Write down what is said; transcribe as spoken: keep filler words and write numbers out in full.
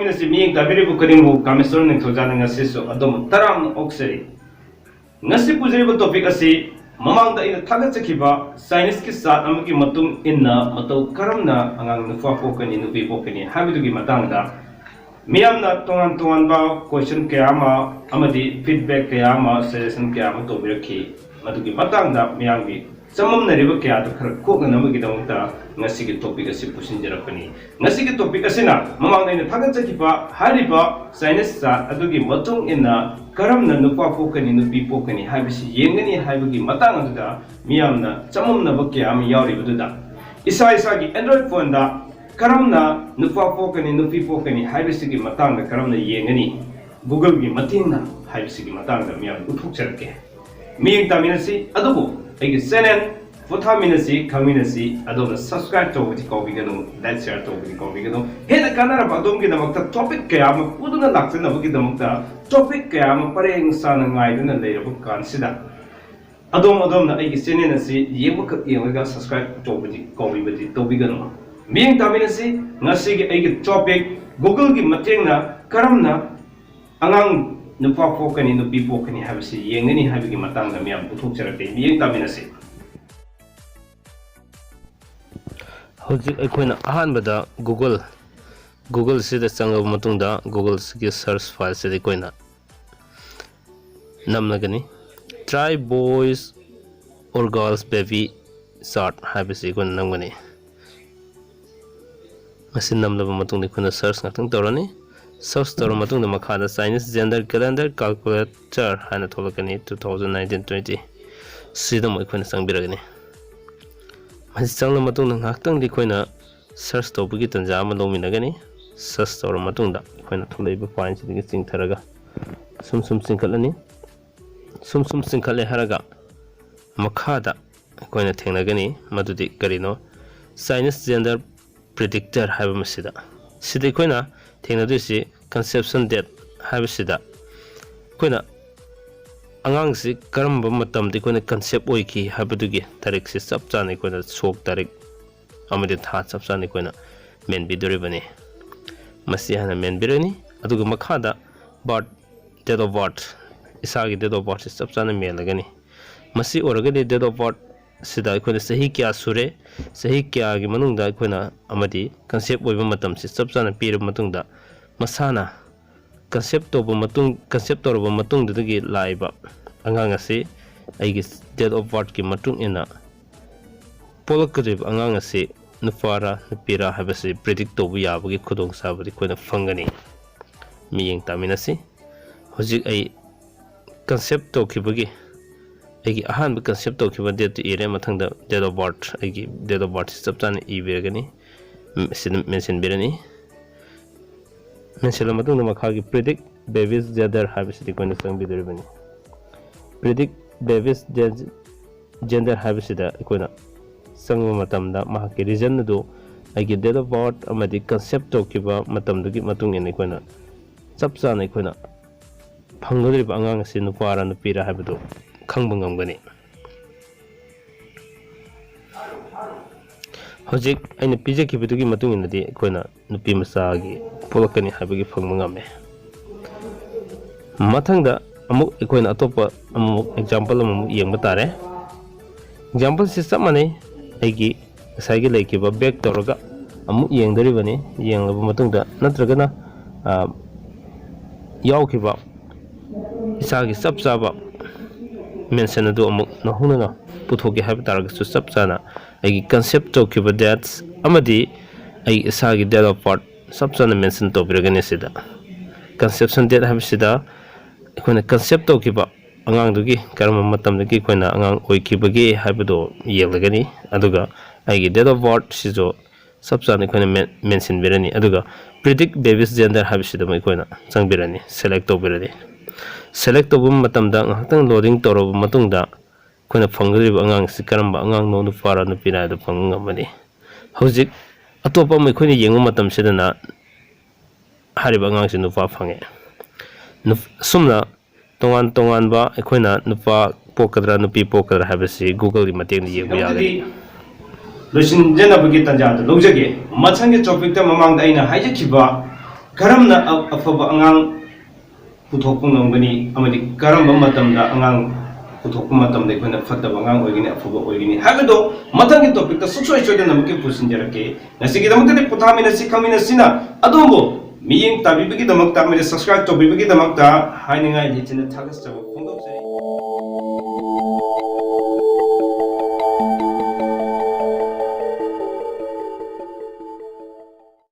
ꯑꯁꯤ ꯃꯤꯠꯌꯦꯡ ꯇꯥꯕꯤꯔꯤꯕ ꯈꯨꯗꯤꯡꯃꯛ ꯀꯥꯃꯦꯁꯣꯔ ꯅꯤꯡꯊꯧꯖꯥꯅ ꯉꯁꯤꯁꯨ ꯑꯗꯣꯝ ꯇꯔꯥꯝꯅ ꯑꯣꯛꯆꯔꯤ꯫ ꯉꯁꯤ ꯄꯨꯖꯔꯤꯕ topic ꯑꯁꯤ ꯃꯃꯥꯡꯗ ꯑꯩꯅ ꯊꯥꯒꯠꯆꯈꯤꯕ Chinese ꯀꯤ chart ꯑꯃꯒꯤ ꯃꯇꯨꯡ ꯏꯟꯅ ꯃꯇꯧ ꯀꯔꯝꯅ ꯑꯉꯥꯡ ꯅꯨꯄꯥ ꯄꯣꯛꯀꯅꯤ, ꯅꯨꯄꯤ ꯄꯣꯛꯀꯅꯤ ꯍꯥꯏꯕꯗꯨꯒꯤ ꯃꯇꯥꯡꯗ ꯃꯤꯌꯥꯝꯅ ꯇꯣꯉꯥꯟ ꯇꯣꯉꯥꯟꯕ question ꯀꯌꯥ ꯑꯃ ꯑꯃꯗꯤ feedback ꯀꯌꯥ ꯑꯃ, suggestion ꯀꯌꯥ ꯑꯃ ꯇꯧꯕꯤꯔꯛꯈꯤ꯫ ꯃꯗꯨꯒꯤ ꯃꯇꯥꯡꯗ ꯃꯤꯌꯥꯝꯒꯤ ꯆꯃꯝꯅꯔꯤꯕ ꯀꯌꯥꯗꯨ ꯈꯔ ꯀꯣꯛꯅꯅꯕꯒꯤꯗꯃꯛꯇ ꯉꯁꯤꯒꯤ topic ꯑꯁꯤ ꯄꯨꯁꯤꯟꯖꯔꯛꯄꯅꯤ꯫ ꯉꯁꯤꯒꯤ topic ꯑꯁꯤꯅ ꯃꯃꯥꯡꯗ ꯑꯩꯅ ꯊꯥꯒꯠꯆꯈꯤꯕ ꯍꯥꯏꯔꯤꯕ Chinese chart ꯑꯗꯨꯒꯤ ꯃꯇꯨꯡ ꯏꯟꯅ ꯀꯔꯝꯅ ꯅꯨꯄꯥ ꯄꯣꯛꯀꯅꯤ, ꯅꯨꯄꯤ ꯄꯣꯛꯀꯅꯤ ꯍꯥꯏꯕꯁꯤ ꯌꯦꯡꯒꯅꯤ ꯍꯥꯏꯕꯒꯤ ꯃꯇꯥꯡ ꯑꯗꯨꯗ ꯃꯤꯌꯥꯝꯅ ꯆꯃꯝꯅꯕ ꯀꯌꯥ ꯑꯃ ꯌꯥꯎꯔꯤꯕꯗꯨꯗ, ꯏꯁꯥ ꯏꯁꯥꯒꯤ Android phone ꯗ ꯀꯔꯝꯅ ꯅꯨꯄꯥ ꯄꯣꯛꯀꯅꯤ, ꯅꯨꯄꯤ ꯄꯣꯛꯀꯅꯤ ꯍꯥꯏꯕꯁꯤꯒꯤ ꯃꯇꯥꯡꯗ ꯀꯔꯝꯅ ꯌꯦꯡꯒꯅꯤ, Google ꯒꯤ ꯃꯇꯦꯡꯅ ꯍꯥꯏꯕꯁꯤꯒꯤ ꯃꯇꯥꯡꯗ ꯃꯤꯌꯥꯝꯗ ꯎꯠꯊꯣꯛꯆꯔꯛꯀꯦ꯫ ꯃꯤꯠꯌꯦꯡ ꯇꯥꯃꯤꯟꯅꯁꯤ, ꯑꯗꯨꯕꯨ ꯑꯩꯒꯤ channel ꯄꯣꯊꯥꯃꯤꯟꯅꯁꯤ, ꯈꯪꯃꯤꯟꯅꯁꯤ, ꯑꯗꯣꯝꯅ subscribe ꯇꯧꯕꯗꯤ ꯀꯥꯎꯕꯤꯒꯅꯨ, like, share ꯇꯧꯕꯗꯤ ꯀꯥꯎꯕꯤꯒꯅꯨ꯫ ꯍꯦꯟꯅ ꯀꯥꯟꯅꯔꯕ ꯑꯗꯣꯝꯒꯤꯗꯃꯛꯇ topic ꯀꯌꯥ ꯑꯃ ꯄꯨꯗꯨꯅ ꯂꯥꯛꯆꯅꯕꯒꯤꯗꯃꯛꯇ topic ꯀꯌꯥ ꯑꯃ ꯄꯔꯦꯡ ꯁꯥꯅ ꯉꯥꯏꯗꯨꯅ ꯂꯩꯔꯕ ꯀꯥꯟꯁꯤꯗ, ꯑꯗꯣꯝ ꯑꯗꯣꯝꯅ ꯑꯩꯒꯤ channel ꯑꯁꯤ ꯌꯦꯡꯕꯈꯛ ꯌꯦꯡꯂꯒ subscribe ꯇꯧꯕꯗꯤ ꯀꯥꯎꯕꯤꯕꯗꯤ ꯇꯧꯕꯤꯒꯅꯨ꯫ ꯃꯤꯠꯌꯦꯡ ꯇꯥꯃꯤꯟꯅꯁꯤ, ꯉꯁꯤꯒꯤ ꯑꯩꯒꯤ topic Google ꯒꯤ ꯃꯇꯦꯡꯅ ꯀꯔꯝꯅ ꯑꯉꯥꯡ ꯅꯨꯄꯥ ꯄꯣꯛꯀꯅꯤ, ꯅꯨꯄꯤ ꯄꯣꯛꯀꯅꯤ ꯍꯥꯏꯕꯁꯤ ꯌꯦꯡꯒꯅꯤ ꯍꯥꯏꯕꯒꯤ ꯃꯇꯥꯡꯗ ꯃꯤꯌꯥꯝ ꯄꯨꯊꯣꯛꯆꯔꯛꯀꯦ꯫ ꯃꯤꯠꯌꯦꯡ ꯇꯥꯃꯤꯟꯅꯁꯤ꯫ ꯍꯧꯖꯤꯛ ꯑꯩꯈꯣꯏꯅ ꯑꯍꯥꯟꯕꯗ Google, Google ꯁꯤꯗ ꯆꯪꯂꯕ ꯃꯇꯨꯡꯗ, Google ꯁꯤꯒꯤ search file ꯁꯤꯗ ꯑꯩꯈꯣꯏꯅ ꯅꯝꯂꯒꯅꯤ꯫ Try boys or girls baby chart ꯍꯥꯏꯕꯁꯤ ꯑꯩꯈꯣꯏꯅ ꯅꯝꯒꯅꯤ꯫ ꯃꯁꯤ ꯅꯝꯂꯕ ꯃꯇꯨꯡꯗ ꯑꯩꯈꯣꯏꯅ search ꯉꯥꯛꯇꯪ ꯇꯧꯔꯅꯤ꯫ Search ꯇꯧꯔꯕ ꯃꯇꯨꯡꯗ ꯃꯈꯥꯗ Chinese gender calendar calculator ꯍꯥꯏꯅ ꯊꯣꯛꯂꯛꯀꯅꯤ, two thousand nineteen twenty꯫ ꯁꯤꯗ ꯑꯃꯨꯛ ꯑꯩꯈꯣꯏꯅ ꯆꯪꯕꯤꯔꯒꯅꯤ꯫ ꯃꯁꯤ ꯆꯪꯂꯕ ꯃꯇꯨꯡꯗ ꯉꯥꯏꯍꯥꯛꯇꯪꯗꯤ ꯑꯩꯈꯣꯏꯅ search ꯇꯧꯕꯒꯤ ꯇꯥꯟꯖꯥ ꯑꯃ ꯂꯧꯃꯤꯟꯅꯒꯅꯤ꯫ Search ꯇꯧꯔꯕ ꯃꯇꯨꯡꯗ ꯑꯩꯈꯣꯏꯅ ꯊꯣꯛꯂꯛꯏꯕ point ꯁꯤꯗꯒꯤ ꯆꯤꯡꯊꯔꯒ ꯁꯨꯝ ꯁꯨꯝ ꯆꯤꯡꯈꯠꯂꯅꯤ꯫ ꯁꯨꯝ ꯁꯨꯝ ꯆꯤꯡꯈꯠꯂꯦ ꯍꯥꯏꯔꯒ ꯃꯈꯥꯗ ꯑꯩꯈꯣꯏꯅ ꯊꯦꯡꯅꯒꯅꯤ꯫ ꯃꯗꯨꯗꯤ ꯀꯔꯤꯅꯣ? Chinese gender predictor ꯍꯥꯏꯕ ꯃꯁꯤꯗ꯫ ꯁꯤꯗ ꯑꯩꯈꯣꯏꯅ ꯊꯦꯡꯅꯗꯣꯏꯁꯤ conception date ꯍꯥꯏꯕꯁꯤꯗ ꯑꯩꯈꯣꯏꯅ ꯑꯉꯥꯡꯁꯤ ꯀꯔꯝꯕ ꯃꯇꯝꯗ ꯑꯩꯈꯣꯏꯅ conceive ꯑꯣꯏꯈꯤ ꯍꯥꯏꯕꯗꯨꯒꯤ ꯇꯥꯔꯤꯛꯁꯤ ꯆꯞ ꯆꯥꯅ ꯑꯩꯈꯣꯏꯅ ꯁꯣꯛ ꯇꯥꯔꯤꯛ ꯑꯃꯗꯤ ꯊꯥ ꯆꯞ ꯆꯥꯅ ꯑꯩꯈꯣꯏꯅ ꯃꯦꯟꯕꯤꯗꯣꯔꯤꯕꯅꯤ꯫ ꯃꯁꯤ ꯍꯥꯟꯅ ꯃꯦꯟꯕꯤꯔꯅꯤ꯫ ꯑꯗꯨꯒ ꯃꯈꯥꯗ birth, date of birth, ꯏꯁꯥꯒꯤ date of birth ꯁꯤ ꯆꯞ ꯆꯥꯅ ꯃꯦꯜꯂꯒꯅꯤ꯫ ꯃꯁꯤ ꯑꯣꯏꯔꯒꯗꯤ date of birth ꯁꯤꯗ ꯑꯩꯈꯣꯏꯅ ꯆꯍꯤ ꯀꯌꯥ ꯁꯨꯔꯦ, ꯆꯍꯤ ꯀꯌꯥꯒꯤ ꯃꯅꯨꯡꯗ ꯑꯩꯈꯣꯏꯅ ꯑꯃꯗꯤ conceive ꯑꯣꯏꯕ ꯃꯇꯝꯁꯤ ꯆꯞ ꯆꯥꯅ ꯄꯤꯔꯕ ꯃꯇꯨꯡꯗ, ꯃꯁꯥꯅ conceive ꯇꯧꯕ ꯃꯇꯨꯡ, conceive ꯇꯧꯔꯕ ꯃꯇꯨꯡꯗꯨꯗꯒꯤ ꯂꯥꯛꯏꯕ ꯑꯉꯥꯡ ꯑꯁꯤ ꯑꯩꯒꯤ date of birthꯀꯤ ꯃꯇꯨꯡ ꯏꯟꯅ ꯄꯣꯛꯂꯛꯀꯗꯧꯔꯤꯕ ꯑꯉꯥꯡ ꯑꯁꯤ ꯅꯨꯄꯥꯔꯥ ꯅꯨꯄꯤꯔꯥ ꯍꯥꯏꯕꯁꯤ predict ꯇꯧꯕ ꯌꯥꯕꯒꯤ ꯈꯨꯗꯣꯡꯆꯥꯕꯗꯤ ꯑꯩꯈꯣꯏꯅ ꯐꯪꯒꯅꯤ꯫ ꯃꯤꯠꯌꯦꯡ ꯇꯥꯃꯤꯟꯅꯁꯤ꯫ ꯍꯧꯖꯤꯛ ꯑꯩ conceive ꯇꯧꯈꯤꯕꯒꯤ, ꯑꯩꯒꯤ ꯑꯍꯥꯟꯕ conceive ꯇꯧꯈꯤꯕ dateꯇꯨ ꯏꯔꯦ꯫ ꯃꯊꯪꯗ date of birth, ꯑꯩꯒꯤ date of birth ꯆꯞ ꯆꯥꯅ ꯏꯕꯤꯔꯒꯅꯤ꯫ ꯎꯝ, ꯁꯤꯗ ꯃꯦꯟꯁꯤꯟꯕꯤꯔꯅꯤ꯫ ꯃꯦꯟꯁꯤꯜꯂ ꯃꯇꯨꯡꯗ ꯃꯈꯥꯒꯤ predict baby's gender ꯍꯥꯏꯕꯁꯤꯗ ꯑꯩꯈꯣꯏꯅ ꯆꯪꯕꯤꯗꯣꯔꯤꯕꯅꯤ꯫ Predict baby's gender ꯍꯥꯏꯕꯁꯤꯗ ꯑꯩꯈꯣꯏꯅ ꯆꯪꯕ ꯃꯇꯝꯗ ꯃꯍꯥꯛꯀꯤ region ꯑꯗꯨ ꯑꯩꯒꯤ date of birth ꯑꯃꯗꯤ conceive ꯇꯧꯈꯤꯕ ꯃꯇꯝꯗꯨꯒꯤ ꯃꯇꯨꯡ ꯏꯟꯅ ꯑꯩꯈꯣꯏꯅ ꯆꯞ ꯆꯥꯅ ꯑꯩꯈꯣꯏꯅ ꯐꯪꯒꯗꯧꯔꯤꯕ ꯑꯉꯥꯡ ꯑꯁꯤ ꯅꯨꯄꯥꯔ ꯅꯨꯄꯤꯔ ꯍꯥꯏꯕꯗꯨ ꯈꯪꯕ ꯉꯝꯒꯅꯤ꯫ ꯍꯧꯖꯤꯛ ꯑꯩꯅ ꯄꯤꯖꯈꯤꯕꯗꯨꯒꯤ ꯃꯇꯨꯡ ꯏꯟꯅꯗꯤ ꯑꯩꯈꯣꯏꯅ ꯅꯨꯄꯤ ꯃꯆꯥꯒꯤ ꯄꯣꯛꯂꯛꯀꯅꯤ ꯍꯥꯏꯕꯒꯤ ꯐꯪꯕ ꯉꯝꯃꯦ꯫ ꯃꯊꯪꯗ ꯑꯃꯨꯛ ꯑꯩꯈꯣꯏꯅ ꯑꯇꯣꯞꯄ ꯑꯃꯨꯛ example ꯑꯃꯃꯨꯛ ꯌꯦꯡꯕ ꯇꯥꯔꯦ꯫ Exampleꯁꯤ ꯆꯞ ꯃꯥꯟꯅꯩ꯫ ꯑꯩꯒꯤ ꯉꯁꯥꯏꯒꯤ ꯂꯩꯈꯤꯕ back ꯇꯧꯔꯒ ꯑꯃꯨꯛ ꯌꯦꯡꯗꯣꯔꯤꯕꯅꯤ꯫ ꯌꯦꯡꯂꯕ ꯃꯇꯨꯡꯗ ꯅꯠꯇ꯭ꯔꯒꯅ, ꯑ, ꯌꯥꯎꯈꯤꯕ ꯏꯁꯥꯒꯤ ꯆꯞ ꯆꯥꯕ mention ꯑꯗꯨ ꯑꯃꯨꯛ ꯅꯧꯍꯧꯅꯅ ꯄꯨꯊꯣꯛꯀꯦ ꯍꯥꯏꯕ ꯇꯥꯔꯒꯁꯨ, ꯆꯞ ꯆꯥꯅ ꯑꯩꯒꯤ conceive ꯇꯧꯈꯤꯕ dates ꯑꯃꯗꯤ ꯑꯩ ꯏꯁꯥꯒꯤ date of birth ꯆꯞ ꯆꯥꯅ mention ꯇꯧꯕꯤꯔꯒꯅꯤ꯫ ꯁꯤꯗ conception date ꯍꯥꯏꯕꯁꯤꯗ ꯑꯩꯈꯣꯏꯅ conceive ꯇꯧꯈꯤꯕ ꯑꯉꯥꯡꯗꯨꯒꯤ ꯀꯔꯝꯕ ꯃꯇꯝꯗꯒꯤ ꯑꯩꯈꯣꯏꯅ ꯑꯉꯥꯡ ꯑꯣꯏꯈꯤꯕꯒꯦ ꯍꯥꯏꯕꯗꯣ ꯌꯦꯡꯂꯒꯅꯤ꯫ ꯑꯗꯨꯒ ꯑꯩꯒꯤ date of birth ꯁꯤꯁꯨ ꯆꯞ ꯆꯥꯅ ꯑꯩꯈꯣꯏꯅ ꯃꯦꯟ-, ꯃꯦꯟꯁꯤꯟꯕꯤꯔꯅꯤ꯫ ꯑꯗꯨꯒ predict baby's gender ꯍꯥꯏꯕꯁꯤꯗ ꯑꯃꯨꯛ ꯑꯩꯈꯣꯏꯅ ꯆꯪꯕꯤꯔꯅꯤ, select ꯇꯧꯕꯤꯔꯅꯤ꯫ Select ꯇꯧꯕ ꯃꯇꯝꯗ ꯉꯥꯏꯍꯥꯛꯇꯪ loading ꯇꯧꯔꯕ ꯃꯇꯨꯡꯗ ꯑꯩꯈꯣꯏꯅ ꯐꯪꯒꯗꯧꯔꯤꯕ ꯑꯉꯥꯡꯁꯤ ꯀꯔꯝꯕ ꯑꯉꯥꯡꯅꯣ, ꯅꯨꯄꯥꯔ ꯅꯨꯄꯤꯔ ꯍꯥꯏꯗꯨ ꯐꯪꯕ ꯉꯝꯃꯅꯤ꯫ ꯍꯧꯖꯤꯛ ꯑꯇꯣꯞꯄ ꯑꯃ ꯑꯩꯈꯣꯏꯅ ꯌꯦꯡꯕ ꯃꯇꯝꯁꯤꯗꯅ ꯍꯥꯏꯔꯤꯕ ꯑꯉꯥꯡꯁꯤ ꯅꯨꯄꯥ ꯐꯪꯉꯦ꯫ ꯅꯨꯞ-, ꯑꯁꯨꯝꯅ ꯇꯣꯉꯥꯟ ꯇꯣꯉꯥꯟꯕ ꯑꯩꯈꯣꯏꯅ ꯅꯨꯄꯥ ꯄꯣꯛꯀꯗ꯭ꯔꯥ ꯅꯨꯄꯤ ꯄꯣꯛꯀꯗ꯭ꯔꯥ ꯍꯥꯏꯕꯁꯤ Googleꯒꯤ ꯃꯇꯦꯡꯅ ꯌꯦꯡꯕ ꯌꯥꯒꯅꯤ꯫ ꯂꯣꯏꯁꯤꯟꯖꯅꯕꯒꯤ ꯇꯥꯟꯖꯥꯗꯨ ꯂꯧꯖꯒꯦ꯫ ꯃꯊꯪꯒꯤ topicꯇ ꯃꯃꯥꯡꯗ ꯑꯩꯅ ꯍꯥꯏꯖꯈꯤꯕ ꯀꯔꯝꯅ ꯑ- ꯑꯐꯕ ꯑꯉꯥꯡ ꯄꯨꯊꯣꯛꯄ ꯉꯝꯒꯅꯤ ꯑꯃꯗꯤ ꯀꯔꯝꯕ ꯃꯇꯝꯗ ꯑꯉꯥꯡ ꯄꯨꯊꯣꯛꯄ ꯃꯇꯝꯗ ꯑꯩꯈꯣꯏꯅ ꯐꯠꯇꯕ ꯑꯉꯥꯡ ꯑꯣꯏꯒꯅꯤ, ꯑꯐꯕ ꯑꯣꯏꯒꯅꯤ ꯍꯥꯏꯕꯗꯣ ꯃꯊꯪꯒꯤ topic ꯇ ꯁꯨꯡꯁꯣꯏ ꯁꯣꯏꯗꯅꯃꯛꯀꯤ ꯄꯨꯁꯤꯟꯖꯔꯛꯀꯦ꯫ ꯉꯁꯤꯒꯤꯗꯃꯛꯇꯗꯤ ꯄꯣꯊꯥꯃꯤꯟꯅꯁꯤ, ꯈꯪꯃꯤꯟꯅꯁꯤꯅ ꯑꯗꯣꯝꯕꯨ ꯃꯤꯠꯌꯦꯡ ꯇꯥꯕꯤꯕꯒꯤꯗꯃꯛꯇ ꯑꯃꯗꯤ subscribe ꯇꯧꯕꯤꯕꯒꯤꯗꯃꯛꯇ ꯍꯥꯏꯅꯤꯡꯉꯥꯏ ꯂꯩꯇꯅ ꯊꯥꯒꯠꯆꯕ ꯐꯣꯡꯗꯣꯛꯆꯔꯤ꯫